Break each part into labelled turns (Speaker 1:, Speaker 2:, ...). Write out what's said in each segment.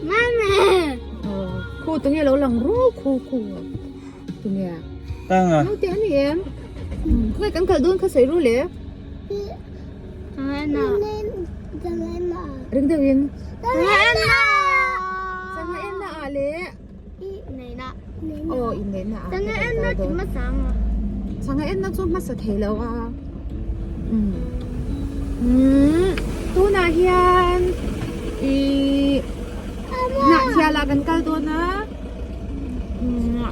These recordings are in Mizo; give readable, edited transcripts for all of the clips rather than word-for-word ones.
Speaker 1: Mama.
Speaker 2: Khu tunge lo lang ru khu khu. Tunge.
Speaker 3: Tanga.
Speaker 2: Naute ani em. Khawi kan kal dawn kha sawi ru le.
Speaker 1: Sangena. Sangena.
Speaker 2: Ring deuhin.
Speaker 1: Sangena.
Speaker 2: Sangena ah le.
Speaker 1: Neina.
Speaker 2: Aw inneihna ah.
Speaker 1: Sangena chu hmasa ang a.
Speaker 2: Sangena chu hmasa thei lo a. Umm. Tunah hian ih Hnahthial ah kan kal dawn a. Umm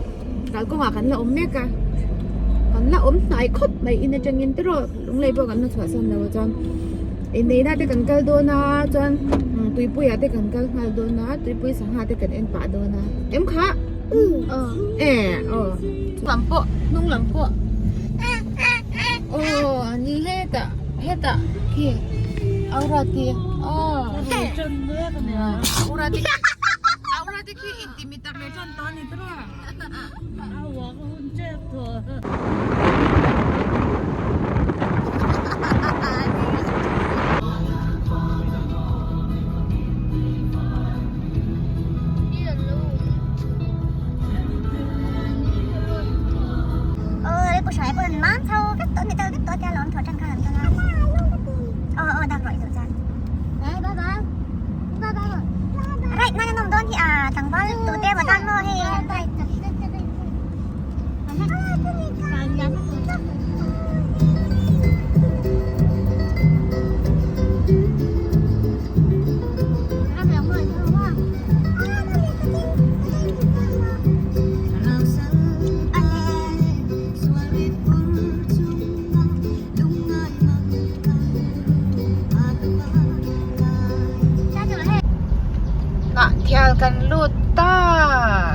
Speaker 2: kalkawngah kan la awm mek a. Kan la awm hnai khawp mai in atangin te rawh lunglei pawh kan la chhuahsan lo a chuan inneihna te kan kal dawn a chuan tuipuiah te kan kal nghal dawn a tuipui sangha te kan en pah dawn a em kha e aw lam pawh hnung lam pawh aw ani hetah hetah khi aurati aw aurati aurati khi intimi tak leh chuan tawh a ni tawh a. Hnah thial kan lut ta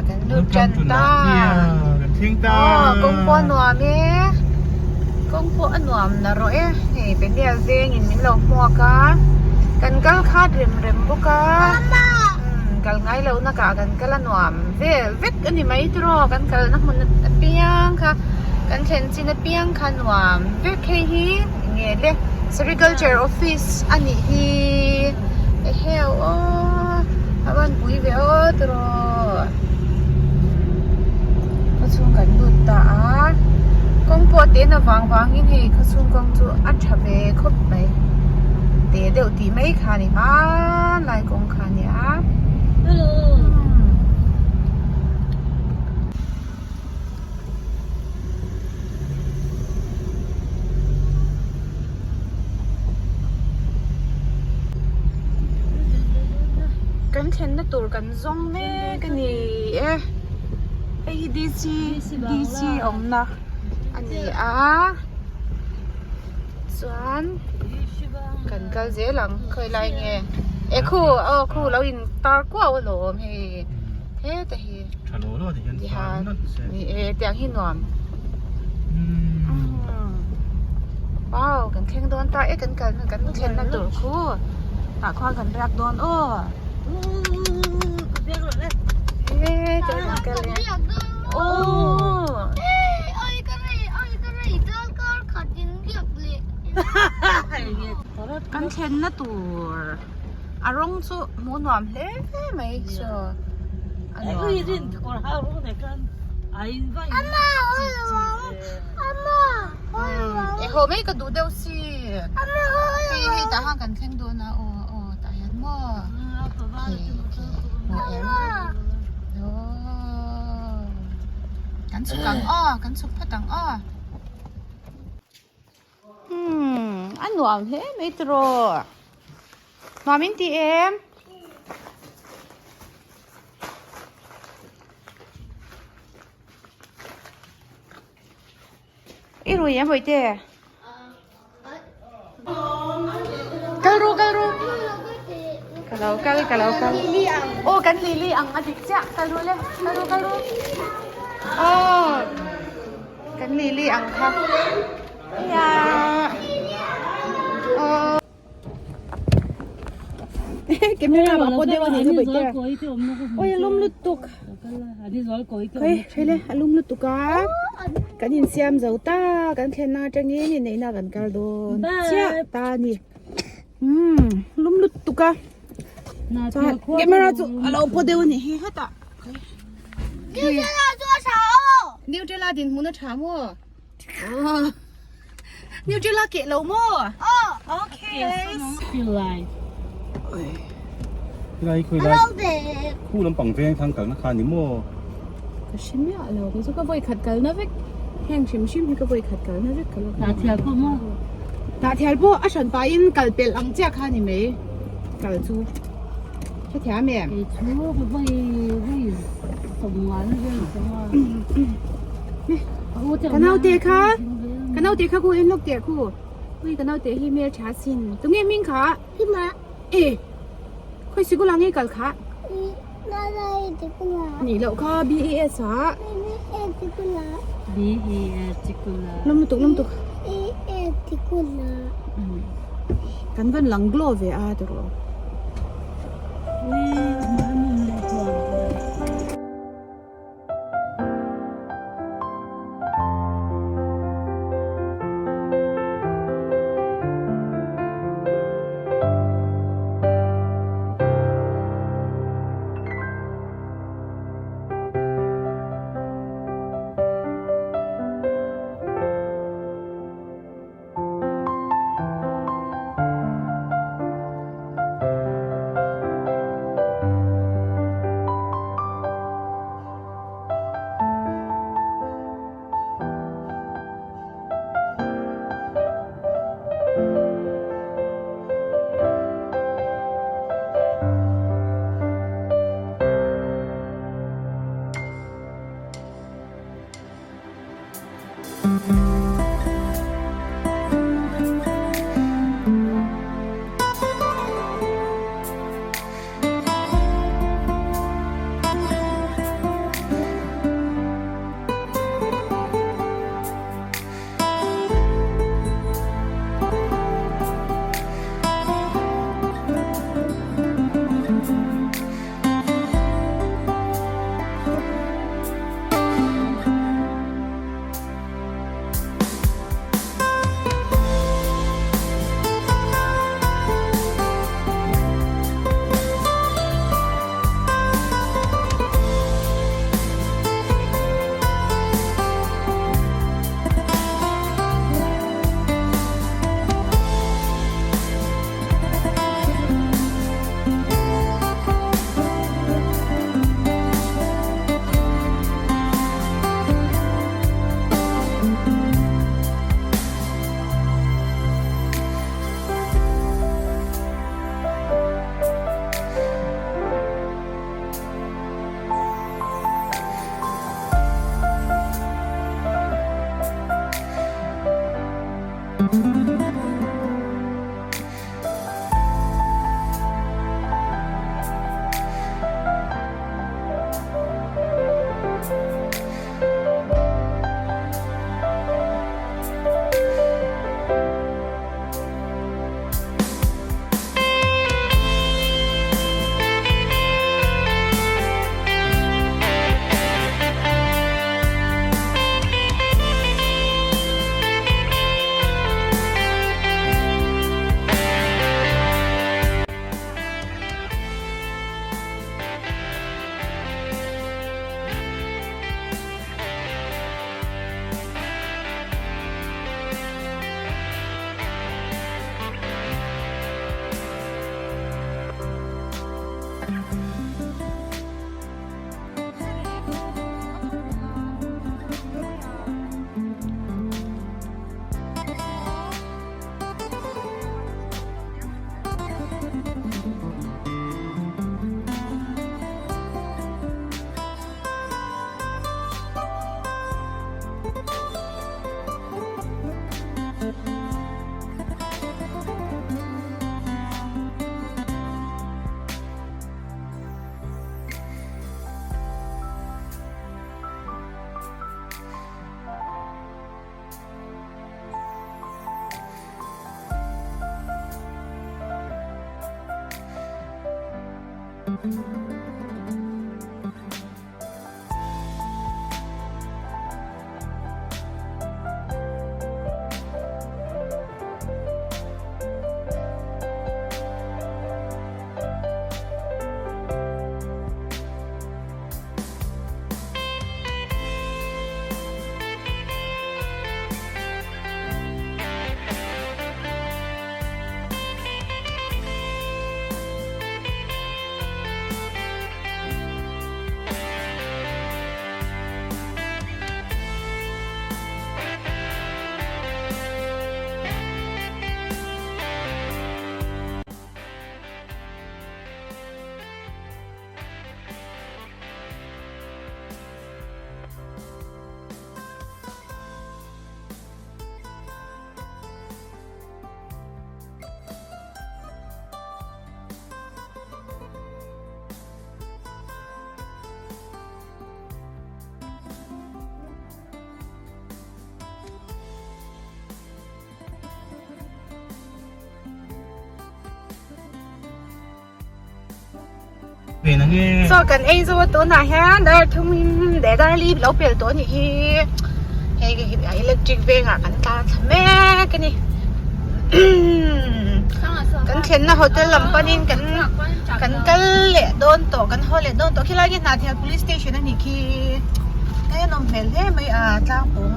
Speaker 2: kan lut tan ta aw kawng pawh a nuam e kawng pawh a nuam na rawh e hei peniel veng in min lo hmuak a kan kal khat rem rem bawk a kal ngai lo na kah kan kal a nuam vel vek a ni mai tiraw kan kalna hmun apiang kha kan thlen chin apiang kha nuam vek hei hi enge le sericulture office a nih hi eheu aw a van pui ve aw tiraw khawchhung kan lut ta a kawng pawh te na vang vangin hei khawchhung kawng chu a tha ve khawp mai te deuh tih mai kha a ni hmanlai kawng kha a ni a. Kan thlenna tur kan zawng mek a ni e hei hi DC DC awmna a ni a chuan kan kal zel ang khawi lai nge e khu aw khu lo in tar kuau alawm hei heta hi.
Speaker 3: Tha lo lo ti hian
Speaker 2: Tihan ni e tiang hi nuam wow kan thleng dawn ta e kan kal kan thlen na tur khu tah khuan kan riak dawn aw e kan kal e aw kan thlen na tur A rawng chu hmuh nuam hle mai chu a nuam e haw mai ka duh deuh si hei hei tah khan kan thleng dawn a aw aw tah hian maw hei hmuh em aw kan chhuk ang aw kan chhuk phawt ang aw. Umm a nuam hle mai tiraw nuam in ti em i rui em hawite kal ru kal ru ka lo kal ka lo kal aw kan lili ang a dik chiah kal ru le kal ru kal ru aw. Kan lili ang kha ya aw camera ma pawh deuh a ni ka bawih te oi a lum lutuk khawi hei le a lum lutuk a kan insiam zo ta kan thlenna atangin inneihna kan kal dawn chiah ta a ni umm lum lutuk a. Chuan camera chu a lo paw deuh a nih hi hetah. Nutella dinhmun a tha maw? Nutella keh lo maw? Okay.
Speaker 3: Helai khawi lai khu lampang veng thang kalna kha ni maw?
Speaker 2: Ka hre miah lo kei chu ka vawi khat kalna vek heng hrim hrim hi ka vawi khat kalna vek ka lo
Speaker 4: Tah thial pawh maw?
Speaker 2: Tah thial pawh a hran pahin kal pelh ang chiah kha ni mai kal chu hrethiam em?
Speaker 4: Kei chu ka vawi vawi sawmnga na vel sawm a.
Speaker 2: Ka naute kha ka naute kha khu en lawk teh khu ui ka naute hi hmel tha sin tunge hming kha?
Speaker 1: Hima.
Speaker 2: E khawi sikul ah nge kal kha? Nih loh kha BES ah.
Speaker 4: BES sikul ah.
Speaker 2: Lawm lutuk lawm lutuk. Kan van lang glow ve a tiraw. Chaw kan ei zo a tunah hian dar thum leh dar li lo pel tawh a nih hi hei electric vengah kan tlan thla mek a ni kan thlenna hotel lam panin kan kan kal leh dawn tawh kan haw leh dawn tawh khilai khi Hnahthial police station a nih khi a nawm hmel hle mai a tlangpawng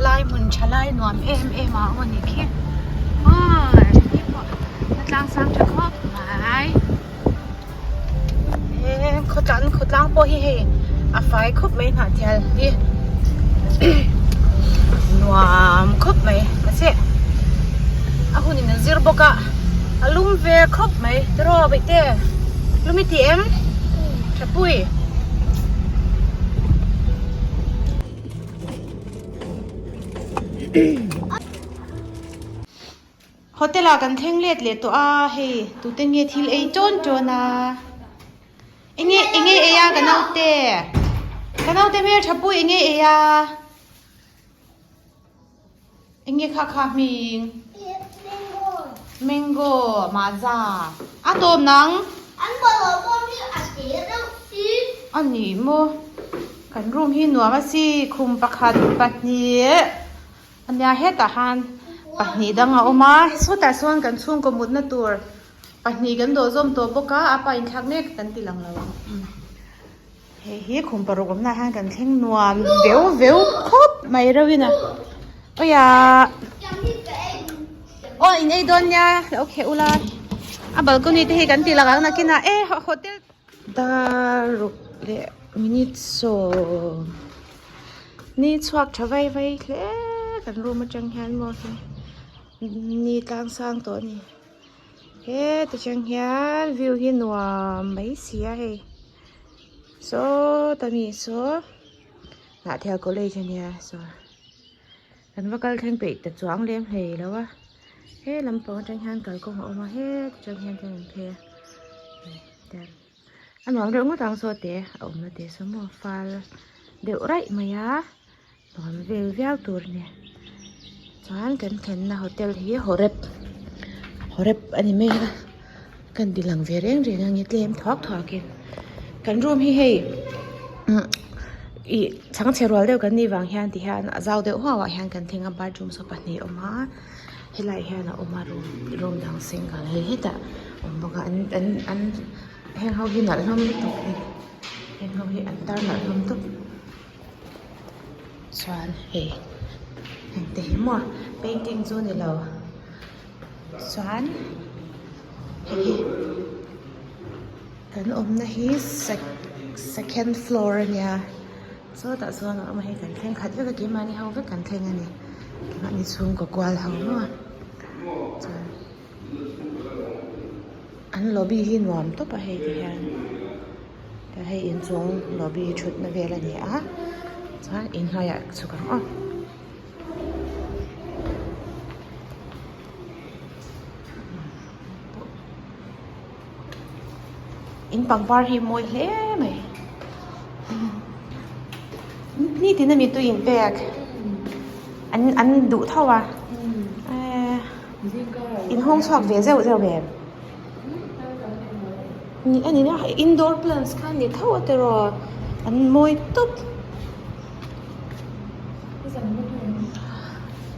Speaker 2: lai hmun tha lai nuam em em a awm a nih khi a tlang sang tha khawp mai. He khawtlang khawtlang pawh hi hei a fai khawp mai hnahthial hi nuam khawp mai mahse a hun in a zir bawk a a lum ve khawp mai tiraw bawihte lum i ti em thapui. Hotel ah kan thleng let leh tawh a hei tute nge thil ei tawn tawn a enge enge ei a ka naute ka naute hmeltha pawh enge ei a enge kha kha hming mango maza a tawp nang a ni maw kan room hi nuam a si khum pakhat pahnih. Ania hetah khan pahnih dang a awm a sawtah sawn kan chhungkaw mutna tur pahnih kan dawh zawm tawh bawk a a pa inthlak mek kan ti lang lo ang hei hi khum paruk awmna ah hian kan thleng nuam veu veu khawp mai reuh in a awia aw in ei dawn nia lo kheh ula a balcony te hi kan ti lang ang nakinah e hotel Daruk leh minute sawm ni chhuak tha vai vai hle kan room atang hian maw hi ni tlang sang tawh a ni heti chang hian view hi nuam mai si a hei sawta mi saw Hnahthial college a nia saw kan va kal thleng peih ta chuang lem hlei lo a he lampang atang hian kalkawng a awm a heti chang hian chuan an phei a a nuam reuh ngawt ang saw te a awmna te saw maw fal deuh raih mai a nuam vel viau tur a ni chuan kan thlenna hotel hi hawrep hawrep a ni mai a kan ti lang ve reng reng ang e tlem thuak thuak in kan room hi hei ih chhangchhe rual deuh kan nih vang hian ti hian a zau deuh huau ah hian kan thleng a bathroom saw pahnih a awm a helaiah hian a awm a room room dang single hei hetah a awm bawk a an an an heng ho hi nalh hlawm lutuk a ni heng ho hi an tar nalh hlawm tawp chuan hei heng te hi maw painting chu ni lo chuan hei hi kan awmna hi second floor a nia sawtah chuan a awm a hei kan thleng khat vek a keimahni ho vek kan thleng a ni keimahni chhungkaw kual ho maw chuan an lobby hi nuam tawp a hei ti hian hei inchung lobby thutna vel a ni a chuan inhnuaiah chhuk ang aw. In pangpar hi mawi hle mai nitin ami tui in pek an an duh tho a ehh in hawng chhuak ve zeuh zeuh em a ni a indoor plants kha a ni tho a tiraw an mawi tawp.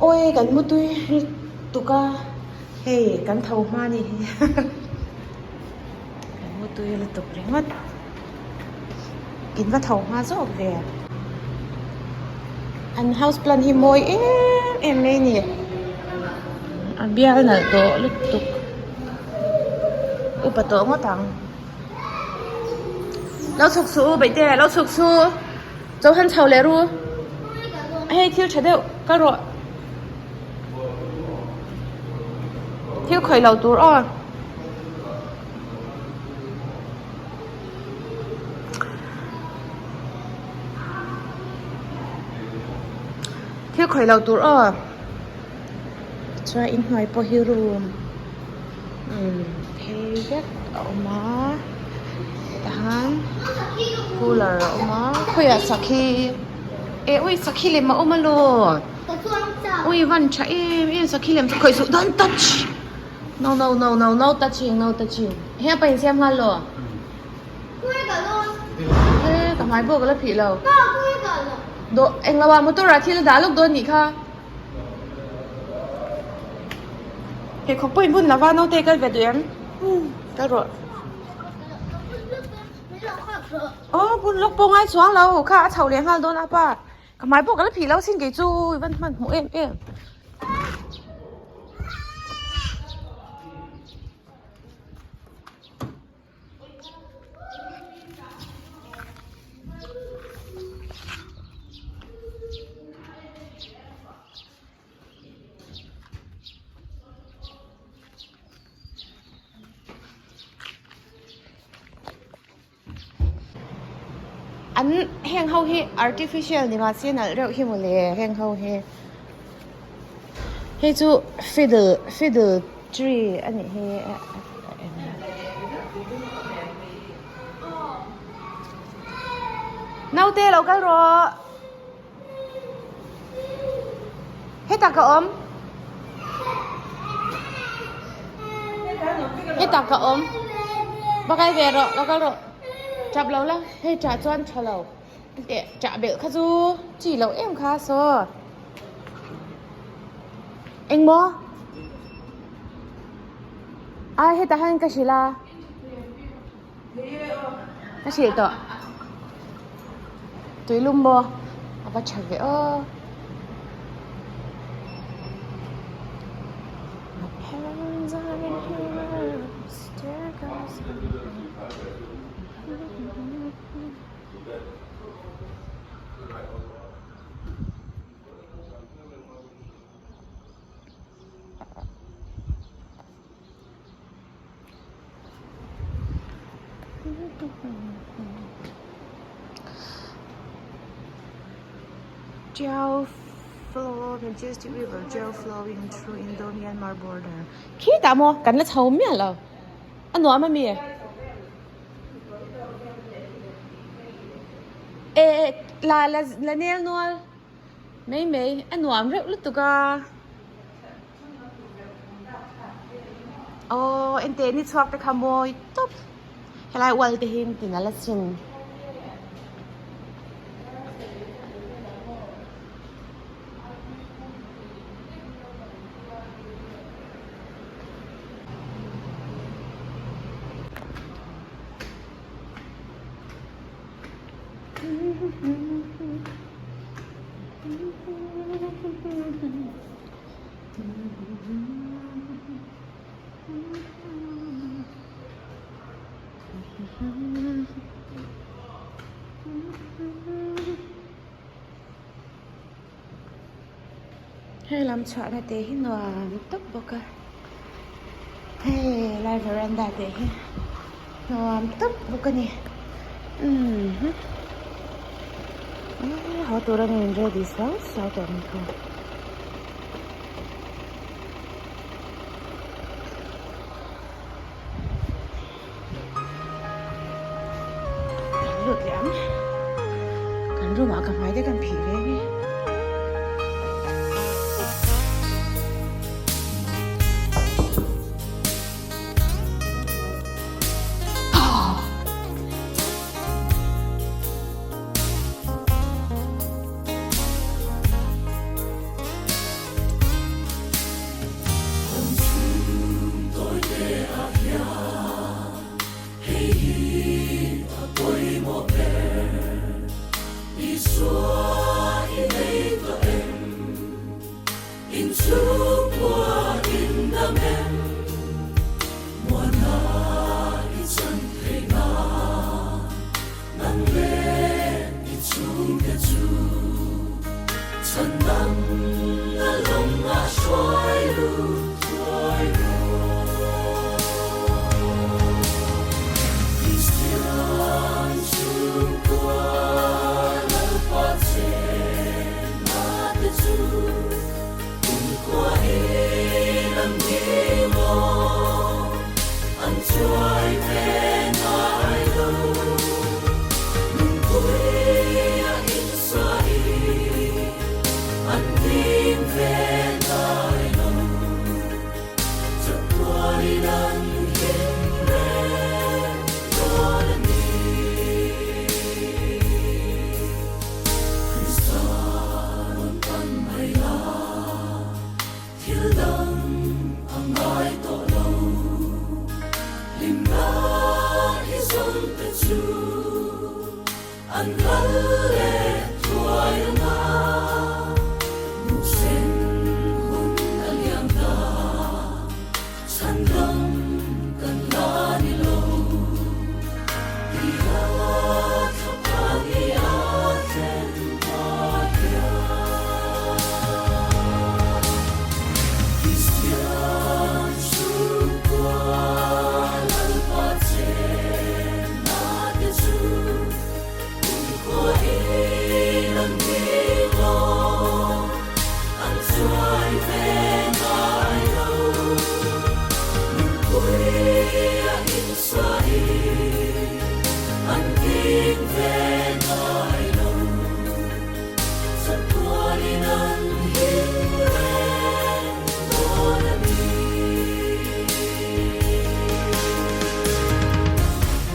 Speaker 2: Awi kan mutui lutuk a hei kan tho hma a ni kan mutui lutuk ringawt in va tho hma zawk ve an house plant hi mawi em em mai a ni a bial nalh tawh lutuk upa tawh ngawt ang lo chhuk suh u baihte lo chhuk suh. Chaw han chho leh ru. Hei thil tha deuh ka rawh. Thil khawih lo tur aw. Thil khawih lo tur aw. Chuan inhnuai pawh hi room umm phei vek a awm a tahan cooler a awm a khawiah sakhi eh ui sakhi lem a awm alaw ui van tha em em sakhi lem chu khawih suh don't touch no no no no no touching no touching heng pa insiam nghal law. hmai pawh ka la phih lo. Dawh englo ah motor ah thil a dah lawk dawn nih kha. Pheikhawk pawh in bun lova naute kal ve duh em? Kal rawh. Aw bun lawk pawh ngai chuang lo kha a chho leh nghal dawn a pa. Ka hmai pawh ka la phih lo sin kei chu i van hman hmuh em em. An heng ho hi artificial ni mahse nalh reuh hi mawle heng ho hi hei chu fiddle fiddle tree a nih hi naute lo kal rawh. Hetah ka awm. Hetah ka awm. Va kal ve rawh, va kal rawh. Tap lo la, hei tah chuan tha lo. Teh tah belh kha chu chi loh em kha saw. Engmaw? Ai hetah hian ka hrilh a. Ka hrilh tawh. Tui lum maw? A va tha ve aw. My parents are in here, staircase. Tiau flow majestic river Tiau flowing through Indo Myanmar border khi tah maw kan la chho miah lo a nuam ami eh la la la nel nual mai mai a nuam reuh lutuk a. Aww enteh ni chhuak te kha mawi tawp helai ual te hi tin a la sin. Hei lam chhuahna te hi nuam tawp bawk a hei lai veranda te hi nuam tawp bawk a ni umm haw tur a ni in ready suau suau tawh ang kha. Kan lut leh ang kan room ah ka hmai te kan phih ve nge.
Speaker 5: Chu an kal leh thuai ang.